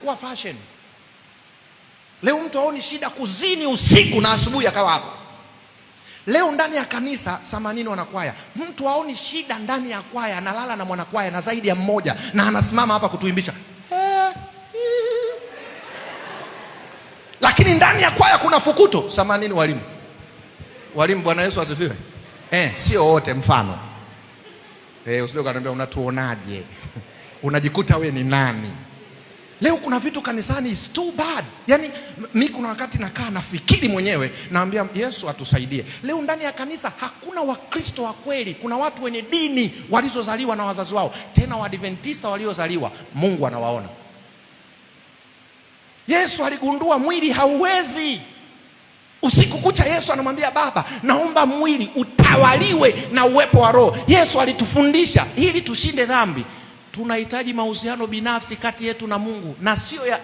Kuwa fashion. Leo mtu aoni shida kuzini usiku na asubuhi akawa hapa. Leo ndani ya kanisa 80 wanakwaya, mtu aoni shida ndani ya kwaya, analala na mwanakwaya na zaidi ya mmoja, na anasimama hapa kutuimbisha, lakini ndani ya kwaya kuna fukuto. 80 walimu, walimu, Bwana Yesu asifiwe. Sio wote, mfano usije ukaniambia unatuonaje? Unajikuta we ni nani? Leo kuna vitu kanisani is too bad. Yaani mi kuna wakati nakaa nafikiri mwenyewe, naambia Yesu atusaidie. Leo ndani ya kanisa hakuna Wakristo wa kweli, kuna watu wenye dini walizozaliwa na wazazi wao, tena Waadventista waliozaliwa, Mungu anawaona. Yesu aligundua mwili hauwezi. Usiku kucha Yesu anamwambia Baba, naomba mwili utawaliwe na uwepo wa Roho. Yesu alitufundisha ili tushinde dhambi tunahitaji mahusiano binafsi kati yetu na Mungu na sio ya